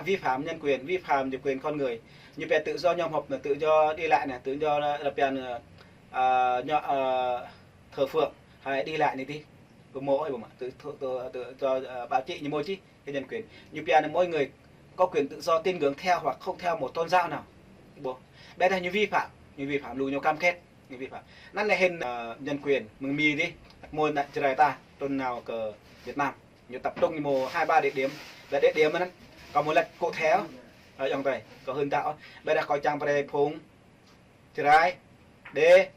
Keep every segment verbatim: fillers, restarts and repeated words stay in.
Vi phạm nhân quyền, vi phạm chủ quyền con người. Ñu pia tự do nhóm họp, tự do đi lại này, tự do, ờ, pia, ờ, ờ, nho-, ờ, thờ phượng, hay đi lại này đi. Ƀu hmâo ôh, ƀu hmâo. Tự, tự, tự, tự do, ờ, báo chí ñu hmâo či, cái nhân quyền. Ñu pia là mỗi người có quyền tự do tín ngưỡng theo hoặc không theo một tôn giáo nào. Ƀu. Ƀiădah ñu vi phạm, ñu vi phạm lu, ñu cam kết, ñu vi phạm. Anŭn lĕ hên, ờ, nhân quyền, mơ̆ng Mi đi, mơ̆ng anai Jrai ta, trốn nao kơ Việt Nam. Ñu tập trung mơ̆ng hai ba địa điểm, là địa điểm anŭn, kâo ƀu laĭ cụ thể, ơ, ayŏng adơi, kâo hưn đaŏ, ƀiădah kâo čang brơi phung Jrai, Êđê,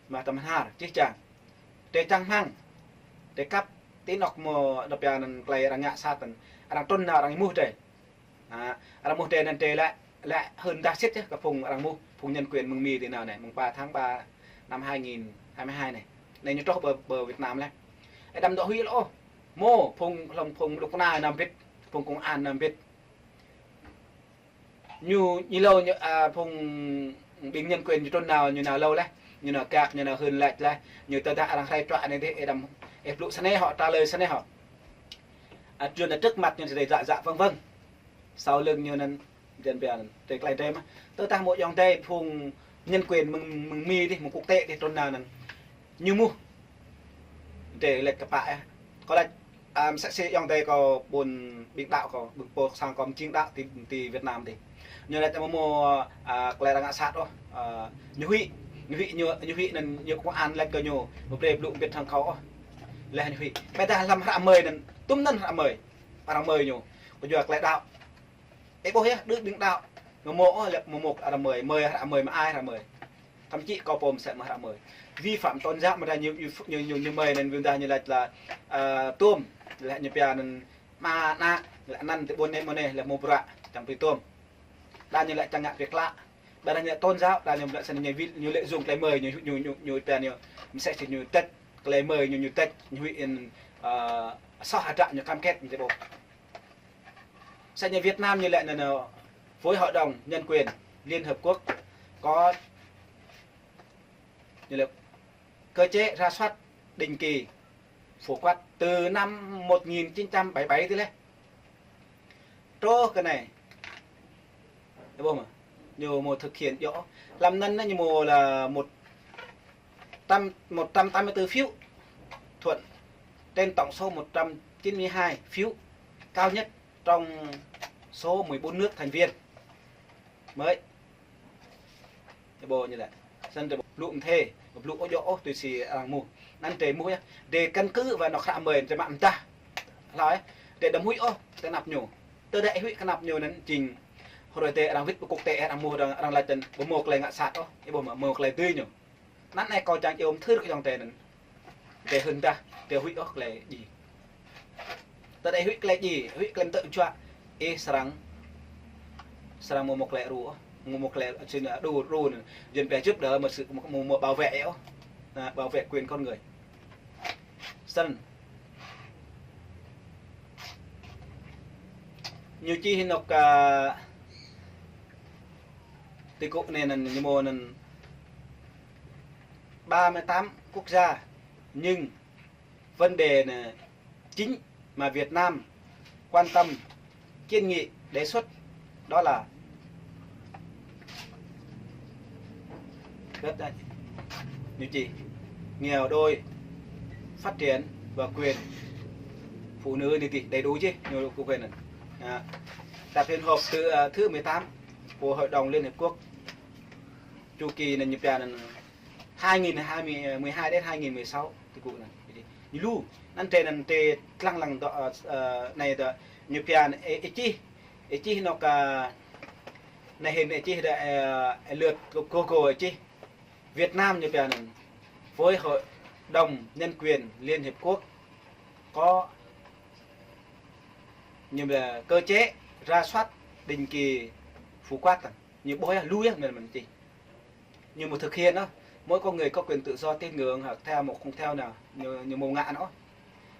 mă tơm hnar, čih čang. Drơi čang hmăng, drơi kăp, ti anŏ mơ̆ đơ̆p ia anŭn tơlơi arăng ngă sat anŭn, arăng trŭn nao arăng muh drơi. Ha, arăng muh drơi anŭn drơi lĕ, lĕ hưn dah sĭt yơh kơ phung arăng muh, phung nhân quyền mơ̆ng Mi ti nao anai, mùng ba tháng ba năm hai nghìn hai mươi hai anai. Anai ñu truh pơ, pơ Việt Nam lĕ. Ơ, đăm dŏ huĭ lĕ ôh. Mơ̆ phung, hlŏng phung luk na năm bit, phung công an năm bit. Ñu, ñu hlâo ñu, à, phung ƀing nhân quyền ñu trŭn nao, ñu nao hlâo lĕ, ñu nao gak, ñu nao hưn lač lĕ, ñu tơdah arăng hrơi čuă anai dih, ơ, đăm, ơ, blŭ snei hŏ, trả lời snei hŏ. À, yua anŭn trước mặt ñu drơi djă djă vâng vâng. Sau lưng ñu anŭn, jăn biă anŭn, drơi tơlơi drơi mơ̆. Tơdah mơ̆ ayŏng adơi phung nhân quyền mơ̆ng, mơ̆ng Mi dih, mơ̆ng quốc tế dih trŭn nao anŭn. Ñu muh. Drơi lač kơpă yơh. Kâo lač, à, mơsĕ si ayŏng adơi kâo ƀuôn ƀing đaŏ kâo, ƀing pô sang kâo mơ̆ng čing đaŏ ti, ti Việt Nam dih. Ñu lač mơ̆ mơ̆, à, tơlơi arăng ngă sat ôh, à, ñu huĭ, ñu huĭ ñu, ñu huĭ anŭn ñu công an lač kơ ñu, ƀu brơi blŭ mbĭt hăng kâo ôh. Laih ñu huĭ. Ƀiădah lăm hră mơi anŭn, tŭm anŭn hră mơi. Arăng mơi ñu. Kơ yua tơlơi đaŏ. Ơ, ƀuh yơh, đơ ƀing đaŏ. Mơ̆ mơ̆ ôh, lĕ mơ̆ mơ̆ arăng mơi, mơi hră mơi, mơ̆ ai hră mơi. Thậm chí kâo pô mơsĕ mơ̆ hră mơi. Vi phạm tôn giáo mơ̆ dah ñu, ñu, ñu, ñu, ñu mơi anŭn ƀing dah ñu lač lĕ, à, tuôm, lĕ ñu pia anŭn mă ană, lĕ anăn ti ƀuôn anai ƀuôn anai, lĕ mơ̆ bruă, čang brơi tuôm. Đa ñu lĕ čang ngă brơi klă. Đa ñu lĕ tôn giáo, đa ñu lĕ săn ñu vi, ñu lĕ dùng tơlơi mơi, ñu, ñu, ñu, ñu pia ñu, mơsĕ si ñu tĕč, tơlơi mơi ñu, ñu tĕč, ñu huĭ in, à, soh hơdră ñu cam kết ñu tĕ ƀuh. Sĕ ñu Việt Nam ñu lĕ anŭn, anŭn, với Hội đồng Nhân quyền Liên Hợp Quốc có ñu lĕ cơ chế rà soát định kỳ phổ quát từ năm một nghìn chín trăm bảy mươi bảy tih lĕ. Truh kơ anai. Ơ, ƀuh mơ̆. Ñu mơ̆ thực hiện djŏ. Lăm anŭn ñu mơ̆ lĕ một trăm, một trăm tám mươi tư phiếu thuận trên tổng số một trăm chín mươi hai phiếu cao nhất trong số mười bốn nước thành viên mới. Tơƀuh ñu lĕ. Săn tơƀuh blŭ mơ̆ thê, blŭ ôh djŏ ôh tui si arăng muh. Anŭn drơi muh yơh. Drơi căn cứ và anŏ hră mơi drơi mă mơdah. Hlâo yơh. Drơi đăm huĭ ôh tơ anăp ñu. Tơdah huĭ kơ anăp ñu anŭn jing. Hrơi tơ arăng wĭt pơ quốc tế arăng muh arăng, arăng lač tăn ƀu mơ̆ tơlơi ngă sat ôh. Ơ, ƀuh mơ̆, mơ̆ tơlơi dưi ñu. Anŭn anai kâo čang iâu mơthưr kơ ayŏng adơi anŭn. Drơi hưn dah, drơi huĭ ôh tơlơi djai. Tơdah huĭ tơlơi djai, huĭ tơlơi mơtơ̆ juă. Ih srăng, srăng mơ̆ mơ̆ tơlơi ru ôh, mơ̆ mơ̆ tơlơi, sĭt anŭn, ru, ru anŭn. Jing pia jŭp đơ mơ̆ sĭt mơ̆, mơ̆, mơ̆ bảo vệ ôh. Anŭn, bảo vệ quyền con người. Săn. Ñu čih anŏ kơ ti kŭ anai anŭn ñu mơ̆ anŭn ba mươi tám quốc gia, nhưng vấn đề là chính mà Việt Nam quan tâm, kiến nghị, đề xuất đó là rất là, ñu čih nghèo đói, phát triển và quyền phụ nữ anai tih, đầy đủ chứ, ñu kơ quyền anŭn. À, Tập Liên Hợp thứ, à, thứ mười tám của Hội đồng Liên Hiệp Quốc, chu kỳ anŭn ñu pia anŭn hai nghìn hai mươi, mười hai đến hai nghìn mười sáu, ti kŭ anŭn. Ñu lu, anŭn drơi anŭn drơi lăng lăng dŏ, ơ, ơ, anai dŏ, ñu pia anŭn, ơ, ơ, čih, ơ, čih anŏ kơ, anai hĭn ơ čih dŏ, ơ, ơ, lượt kơ, kơ, kơ ơ čih. Việt Nam ñu pia anŭn, với Hội đồng Nhân quyền Liên Hiệp Quốc có, ñu pia cơ chế rà soát định kỳ phổ quát anŭn. Ñu ƀuh yơh, lu yơh, mơ̆n mơ̆n čih. Ñu mơ̆ thực hiện ôh. Mỗi con người có quyền tự do tín ngưỡng hoặc theo một không theo nào. Ñu, ñu mơ̆ ngă anŭn ôh.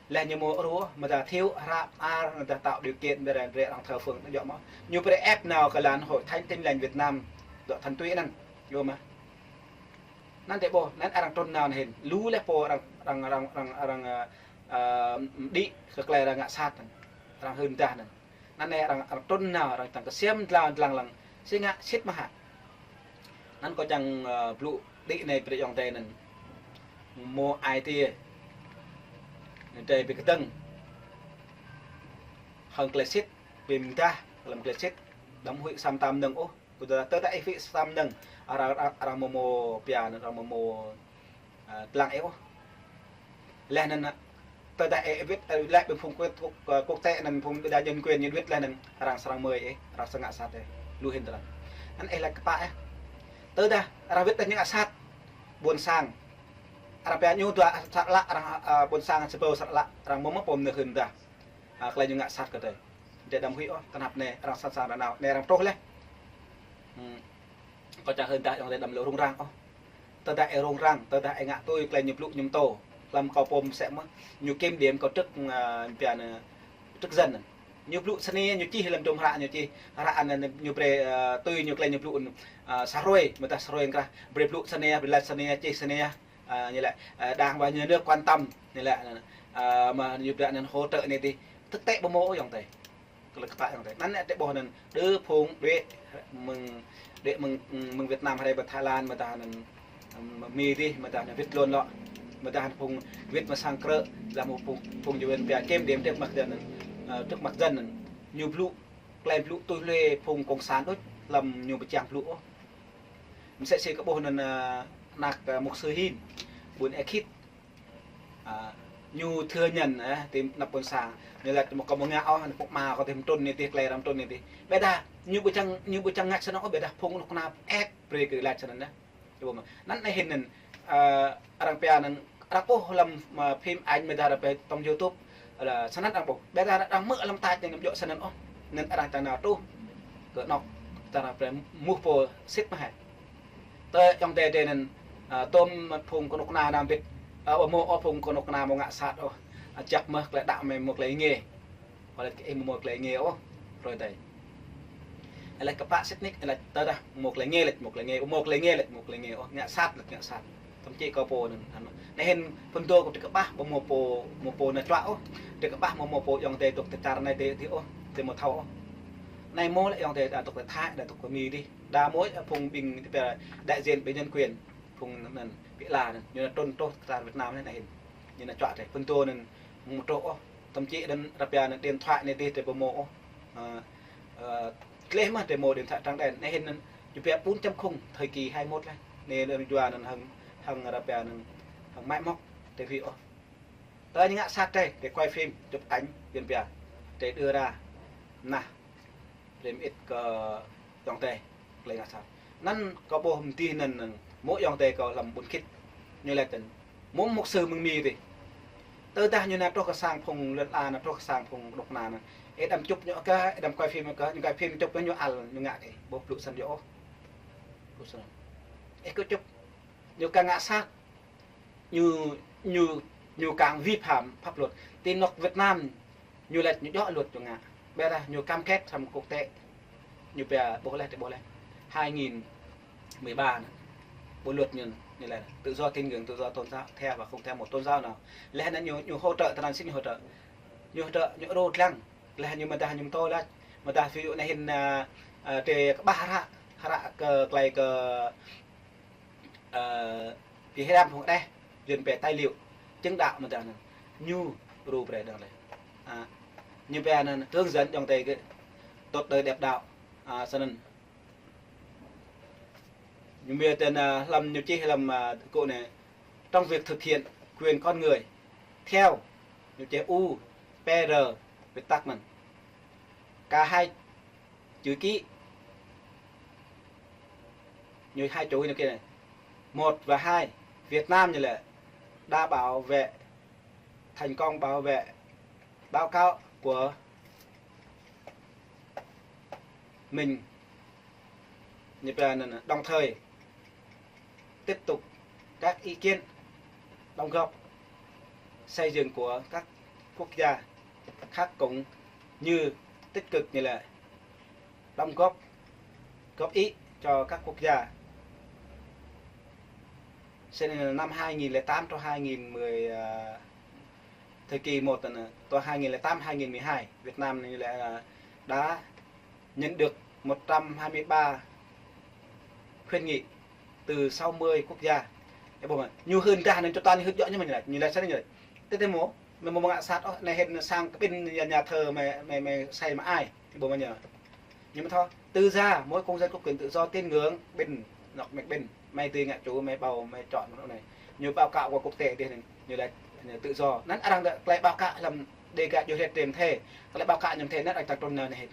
Laih ñu mơ̆ ru ôh, mơ̆ dah thiếu hră mơar, mơ̆ dah tạo điều kiện, mơ̆ dah drơi arăng thờ phượng, djŏ mơ̆. Ñu brơi ép nao kơ lăn Hội Thánh Tin Lành Việt Nam, dŏ Thanh Túy anŭn. Yua mơ̆. Anŭn tơƀuh, anŭn arăng trŭn nao anŭn hĭn. Lu laih pô arăng, arăng, arăng, arăng, arăng, ơ, ơ, đĭ kơ tơlơi arăng ngă sat anŭn. Arăng hưn dah anŭn. Anŭn anai arăng, arăng trŭn nao, arăng čang kơsiam dlăng, dlăng lăng. Si ngă sĭt mơ̆ hă. Anŭn kâo čang, ơ, blŭ đĭ anai brơi ayŏng adơi anŭn. Mơ̆ ai tiê. Anŭn adơi ƀing kơdơ̆ng. Hăng tơlơi sĭt, ƀing mơdah, lăm tơlơi sĭt. Đăm huĭ sa mơta mơnơ̆ng ôh. Kơ tơdah, tơdah ih huĭ sa mơta mơnơ̆ng. Arăng, arăng, arăng mơ̆ mơ̆ pia anŭn, arăng mơ̆ mơ̆, ơ, dlăng ih ôh. Laih anŭn, tơdah ih wĭt, ơ, laĭ ƀing phung quốc, quốc, quốc tế anŭn phung đa nhân quyền ñu wĭt laih anŭn arăng srăng mơi ih, arăng srăng ngă sat ih. Lu hĭn tơlơi. Anŭn ih laĭ kơpă ih. Tơdah arăng wĭt laih ñu ngă sat. Ƀôn sang. Arăng pia ñu dua sat lă arăng, ơ, ƀôn sang sa ƀâo sat lă arăng mơ̆ mơ̆ pô mơnơ̆ng hưn dah. Ơ, tơlơi ñu ngă sat kơ tơlơi. Tơdah đăm huĭ ôh, tơnap anai arăng sat sang rơnau, anai arăng truh laih. Hmm. Kâo čang hưn dah ayŏng adơi đăm lŏ rŭng răng ôh. Tơdah ih rŭng răng, tơdah ih ngă tui tơlơi ñu blŭ ñu pơtô. Lăm kâo pô mơsĕ mơ̆, ñu kiểm điểm kâo trước, ơ, pia anŭn, trước dân anŭn. Ñu blŭ sơnai, ñu čih lăm dôm hră ñu čih. Hră anŭn ñu brơi, ơ, tui ñu tơlơi ñu blŭ, ơ, sa hruê, mơdah sa hruê krah. Brơi blŭ sơnai, brơi laĭ sơnai, čih sơnai. Ơ, ñu laĭ, ơ, Đảng và Nhà nước quan tâm, ñu laĭ, ơ, mơ̆ ñu brơi anŭn hỗ trợ anai tih. Thực tế ƀu mơ̆ ayŏng adơi. Kơ lĕ kơpă ayŏng adơi. Anŭn adơi ƀuh anŭn đơ phung đuaĭ mơ̆ng, đuaĭ mơ̆ng, mơ̆ng Việt Nam hrơi pơ Thái Lan, mơdah anŭn, ơ, Mi dih, mơdah anŭn wĭt lŏn lŏ. Mơdah anŭn phung wĭt mơ̆ sang krư̆, lăm phung, phung Yuan pia kiểm điểm trước mặt dân anŭn, ơ, trước mặt dân anŭn. Ñu blŭ, tơlơi blŭ tui hluê phung cộng sản đôč, lăm ñu ƀu čang blŭ ôh. Mơsĕ si kâo ƀuh anŭn, ơ, anăk, ơ, mục sư Hin, ƀuôn Ea Khit. Ơ, ñu thừa nhận, ơ, tơlơi anăp ƀôn sang. Ñu laĭ mơ̆ kâo ƀu ngă ôh, anŭn pŏk ma kâo tơlơi mơtrŭn anai tih, tơlơi arăng mơtrŭn anai tih. Ƀiădah, ñu ƀu čang, ñu ƀu čang ngă snăn ôh, ƀiădah phung kơnuk kơna ĕp brơi kơ laĭ snăn dah. Čuh mơ̆. Anŭn anai hĭn anŭn, ơ, arăng pia anŭn, arăng ƀuh lăm, ơ, phim ảnh mơdah arăng pia tŏng YouTube, ơ, snăn arăng ƀuh. Ƀiădah arăng mơ̆ lăm tač anŭn ƀu djơ̆ snăn ôh. Anŭn arăng čang nao truh kơ anŏ, čang arăng brơi mŭt pô sĭt mơ̆ hă. Tơ ayŏng adơi adơi anŭn, ơ, tơm phung kơnuk kơna anăm ƀĭt, ơ, ƀu mơ̆ ôh phung kơnuk kơna mơ̆ ngă sat ôh. Ơ, jak mơ̆ tơlơi đaŏ mơ̆ mơ̆ tơlơi nge. Ƀu laĭ kơ ih mơ̆ mơ̆ tơlơi nge ôh, hrơi adai. Ih laĭ kơpă sĭt nik, ih laĭ tơdah mơ̆ tơlơi nge laĭ, mơ̆ tơlơi nge, mơ̆ tơlơi nge laĭ, mơ̆ tơlơi nge ôh, ngă sat laĭ, ngă sat. Tơm čih kơ pô anŭn, anŭn. Anai hĭn phŭn dô kơ tơlơi kơƀah, ƀu mơ̆ pô, mơ̆ pô nao čuă ôh. Tơlơi kơƀah mơ̆ mơ̆ pô ayŏng adơi dŏ tơčar anai dih, dih ôh, tơlơi mơ̆ thâo ôh. Anai mơ̆ laĭ ayŏng adơi, đa dŏ tơ Thái, đa dŏ tơ Mi dih. Đa mơ̆ phung ƀing, pia đại diện ƀing nhân quyền, phung anŭn, ƀing la anŭn. Ñu nao trŭn truh tơčar Việt Nam anai, anai hĭn. Ñu nao čuă tơlơi. Phŭn dô anŭn, mơ̆ truh ôh. Tơm čih anŭn arăng pia anŭn điện thoại anai dih tơlơi ƀu mơ̆ ôh. Ơ, ơ, tơlơi mơ̆ tơlơi mơ̆ điện thoại trắng đen. Anai hĭn anŭn, ñu pia bốn chấm không, thời kỳ hai mốt laih. Anai anŭn jua anŭn hăng, hăng arăng pia anŭn, hăng máy móc, tơlơi huĭ ôh. Tơlơi ñu ngă sat tơlơi, tơlơi quay phim, chụp ảnh, Yuan pia. Tơlơi đưa ra, nah, brơi mơit kơ ayŏng adơi, tơlơi ngă sat. Anŭn kâo ƀuh mơ̆ng dih anŭn, anŭn, mơ̆ ayŏng adơi kâo lăm ƀuôn Khit. Ñu laĭ tơ̆n, mơ̆ mục sư mơ̆ng Mi dih. Tơdah ñu nao truh kơ sang phung lŏn ala, nao truh kơ sang phung kơnuk kơna anŭn. Ih đăm chụp ñu kơ, ih đăm quay phim ñu kơ, ñu quay phim chụp kơ ñu ăl, ñu ngă kơ ih. Ƀu blŭ snăn yơh ôh. Blŭ snăn. Ih kơ chụp. Ñu kơ ngă sat. Ñu, ñu, ñu kơ vi phạm pháp luật. Ti anŏ Việt Nam, ñu laĭ ñu djơ̆ luật ñu ngă. Ƀiădah ñu cam kết hăng quốc tế. Ñu pia ƀuh laih, tơlơi ƀuh laih. Hai nghìn mười ba anŭn. Bộ luật ñu, ñu laĭ tự do tín ngưỡng, tự do tôn giáo, theo và không theo một tôn giáo nào. Laih anŭn ñu, ñu hỗ trợ, tơnăn sĭt ñu hỗ trợ. Ñu hỗ trợ, ñu rô dlăng. Laih ñu mơdah ñu mơtô laih. Mơdah ví dụ anai hĭn, ơ, ơ, tơlơi kơƀah hră, hră kơ, tơlơi kơ, ơ, pia hơdăm phung đeh, Yuan pia tài liệu, chứng đạo mơdah anŭn. Ñu rô brơi dơ̆ng laih. Ơ, ñu pia anŭn hướng dẫn ayŏng adơi kơ tốt đời đẹp đạo. Ơ, snăn. Ñu pia tơ̆n, ơ, lăm ñu čih lăm, ơ, kơ anai, trong việc thực hiện quyền con người theo, ñu čih U P R viết tắt anŭn. Cả hai chữ ký. Ñu hai chữ ñu ký anai. Một và hai, Việt Nam ñu laĭ đã bảo vệ, thành công bảo vệ báo cáo của mình. Ñu pia anŭn, đồng thời tiếp tục các ý kiến đóng góp xây dựng của các quốc gia khác cũng như tích cực, ñu laĭ đóng góp, góp ý cho các quốc gia. Cho nên là năm hai nghìn lẻ tám cho hai nghìn mười, à, thời kỳ một là từ hai nghìn lẻ tám hai nghìn mười hai, Việt Nam ñu laĭ, à, đã nhận được một trăm hai mươi ba khuyến nghị từ sáu mươi quốc gia. Ơ ƀuh mơ̆, ñu hưn dah anŭn čơtăn hưn djơ̆ ñu mơ̆ ñu laĭ, ñu laĭ sĭt ñu laĭ. Tơ tơ mơ̆, mơi mơ̆ ngă sat ôh, anai hĭn sang kơ ƀing nhà, nhà thờ mơi, mơi, mơi xây mă ai, ơ ƀuh mơ̆ ñu. Nhưng mà thôi, tự do, mỗi công dân có quyền tự do tín ngưỡng, ƀing, nŏk mơi ƀing, mơi tui ngă chủ, mơi bầu, mơi chọn mơ̆ anai. Ñu báo cáo kơ quốc tế tih anŭn, ñu laĭ, ñu tự do. Anŭn arăng đa, tơlơi báo cáo lăm Dega djuai hrĕt tơm thê, tơlơi báo cáo ñu mơ̆ thê, anŭn arăng čang trŭn nao anai hĭn.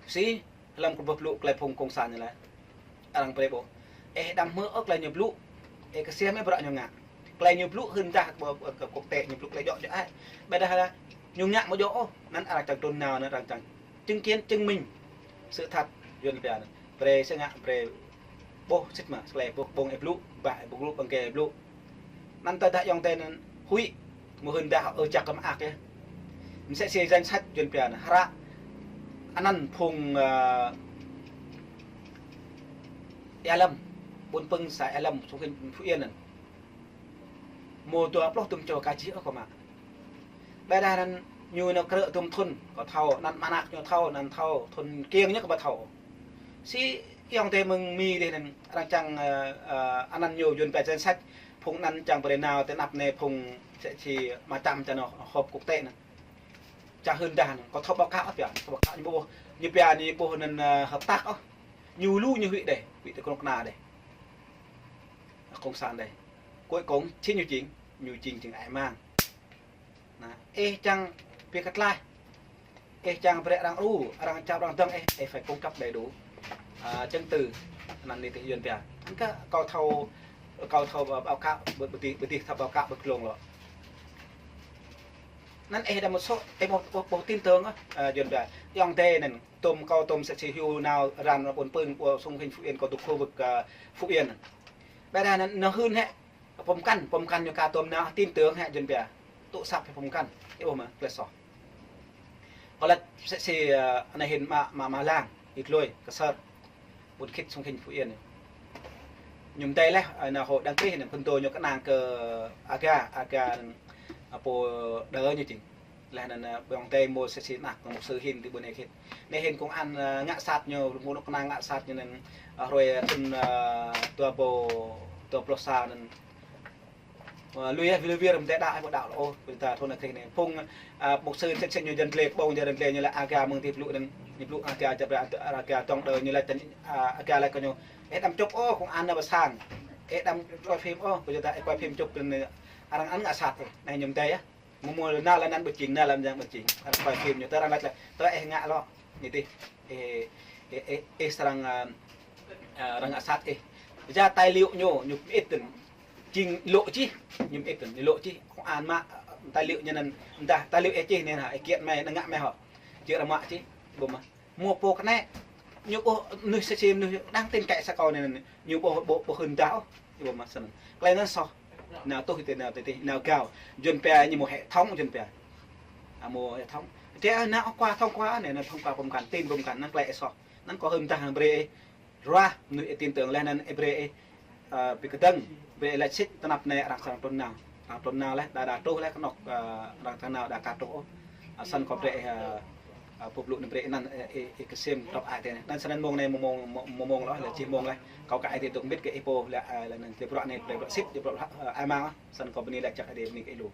Sĭt, lăm kơ ƀuh blŭ tơlơi phung cộng sản ñu laĭ. Arăng brơi ƀuh. Ơ, đăm hmư̆ ôh tơlơi ñu blŭ. Ơ, kơsem mơi bruă ñu ngă. Tơlơi ñu blŭ hưn dah ƀuh, ƀuh kơ quốc tế ñu blŭ tơlơi djơ̆ djơ̆ ai. Ƀôdah hă, ñu ngă mơ̆ djơ̆ ôh. Anŭn arăng čang trŭn nao, anŭn arăng čang chứng kiến, chứng minh sự thật, Yuan pia anŭn. Brơi sĭt ngă, brơi ƀuh sĭt mơ̆, tơlơi ƀuh ƀơ̆ng ih blŭ, ƀah ih blŭ, ƀơ̆ng kơ ih blŭ. Anŭn tơdah ayŏng adơi anŭn huĭ, mơ̆ hưn dah ơ čang kơ mơak yơh. Mơsĕ si danh sách Yuan pia anŭn, hră anăn phung, ơ, Ea Lâm, ƀôn Pưng xã Ea Lâm, Sông Hinh, Phú Yên anŭn. Mơ̆ dua pluh tơm čô ka čih ôh kơ mă. Ƀôdah anŭn ñu nao krư̆ tơm thŭn, kơ thâo, anŭn mơnăk ñu thâo, anŭn thâo, thŭn kiăng ñu kơ ƀu thâo. Sĭt ayŏng adơi mơ̆ng Mi tih anŭn, arăng čang, ơ, ơ, anăn ñu Yuan pia danh sách, phung anăn čang brơi nao tơ anăp anai phung sĕ si mơčăm čang nao họp quốc tế anŭn. Čang hưn dah anŭn, kơ thâo báo cáo ôh pia, thâo báo cáo ñu ƀuh, ñu pia ñu ƀuh anŭn, ơ, hợp tác ôh. Ñu lu ñu huĭ đơi, huĭ tơ kơnuk kơna đơi. Cộng sản đơi. Cuối cùng, sĭt ñu jing, ñu jing jing ai mang. Anŭn, ih čang pi kơtlaih. Ih čang brơi arăng ru, arăng čap arăng dơ̆ng ih, ih phải cung cấp đầy đủ, à, chứng từ. Anăn anai tih Yuan pia. Anŭn kơ kâo thâo, kâo thâo báo cáo, ƀu, ƀu dih, ƀu dih thâo báo cáo ƀu glông lŏ. Anŭn ih đăm mơ̆ sŏ, ih ƀu, ƀu, ƀu tin tưởng ôh, à, Yuan pia. Ayŏng adơi anŭn, tơm kâo tơm sĕ si hyu nao răn ƀôn Pưng, ƀôn Sông Hinh Phú Yên, kâo tŭ khu vực, à, Phú Yên. Ƀôdah anŭn, anŭn hưn hĕ, pơm kăn, pơm kăn ñu ka tơm nao tin tưởng hĕ Yuan pia. Tŭ săp hĕ pơm kăn. Ơ ƀuh mơ̆, tơlơi soh. Kâo laĭ sĕ si, ơ, anai hĭn mă, mă, mă lăng, Ia Gloi, Ksor, ƀôn Khit, Sông Hinh, Phú Yên. Ñu mơ̆ tơlơi, ơ, anŭn hội đăng ký anŭn phŭn tô ñu kơnang kơ aga, aga anŭn, ơ, pô đơ ñu jing. Laih anŭn, ơ, ayŏng adơi mơ̆ sĕ si anăk mục sư hĭn tơ ƀôn Ia Khit. Anai hĭn công an, ơ, ngă sat ñu, mơ̆ anŭn kơnang ngă sat ñu anŭn, ơ, hrơi thŭn, ơ, dua ƀô, dua pluh sa anŭn. Ơ, lui yơh, lui wir mơ̆ tơdah ai ƀu đaŏ lŏ ôh, ƀing ta thôn Ia Khit anai. Phung, ơ, mục sư sĕ sĕ ñu jăn tlê kơ ƀơ̆ng, jăn tlê ñu laĭ aga mơ̆ng tih blŭ anŭn, ñu blŭ aga jăp ră, aga tŏng đơ ñu laĭ tơl, ơ, aga laĭ kơ ñu. Ih đăm chụp ôh, công an anai ƀu sang. Ih đăm quay phim ôh, ƀu djơ̆ ta ih quay phim chụp anŭn, arăng anŭn ngă sat ôh. Anai ñu mơ̆ tơlơi yơh. Mơ̆ mơ̆ nao lăng anŭn ƀu jing, nao lăng anŭn ƀu jing. Arăng quay phim ñu, tơ arăng laĭ, tơ ih ngă lŏ. Anai tih, ih, ih, ih, ih srăng, ơ, ơ, arăng ngă sat ih. Yua tài liệu ñu, ñu mơit anŭn. Jing lŏ čih, ñu mơit anŭn, ñu lŏ čih. Công an mă, tài liệu ñu anŭn, dah, tài liệu ih čih anai hă, ih kiăng mơi, anŭn ngă mơi hŏ. Či arăng mă čih, ƀuh mơ̆. Mơ̆ pô kơnĕ, ñu ƀuh mơnuih sĕ si mơnuih đáng tin cậy sa kâo anai, ñu ƀuh, ƀuh, ƀuh hưn dah ôh, ƀuh mơ̆ snăn. Tơlơi anŭn soh. Nao tuh tơ nao tơ tih, nao gao. Yuan pia ñu mơ̆ hệ thống Yuan pia. À, mơ̆ hệ thống. Tơdah nao qua thông qua anai, nao thông qua pơm kăn, tin pơm kăn, anŭn tơlơi soh. Anŭn kâo hưn dah brơi ih ruah, mơnuih ih tin tưởng laih anŭn ih brơi ih, ơ, pi kơdơ̆ng, brơi ih laĭ sĭt tơ anăp anai arăng srăng trŭn nao. Arăng trŭn nao laih, đa đa truh laih kơnuk, ơ, arăng trŭn nao đa ka truh ôh. Ơ, snăn kâo brơi ih, ơ, ơ, pơblŭ anŭn brơi ih anăn, ơ, ih, ih kơsem tŏp ai tơ anai. Anŭn snăn mông anai mơ̆ng mông, mông, mông mông lŏ, lĕ čih mông laih. Kâo ka ai tơ tŭk mĭt kơ ih pô, lĕ, ơ, lĕ anŭn tơlơi bruă anai, tơlơi bruă sĭt, tơlơi bruă, ơ, ai mang lŏ. Snăn kâo bơni laĭ jăk Ơi Adai bơni kơ ih lu.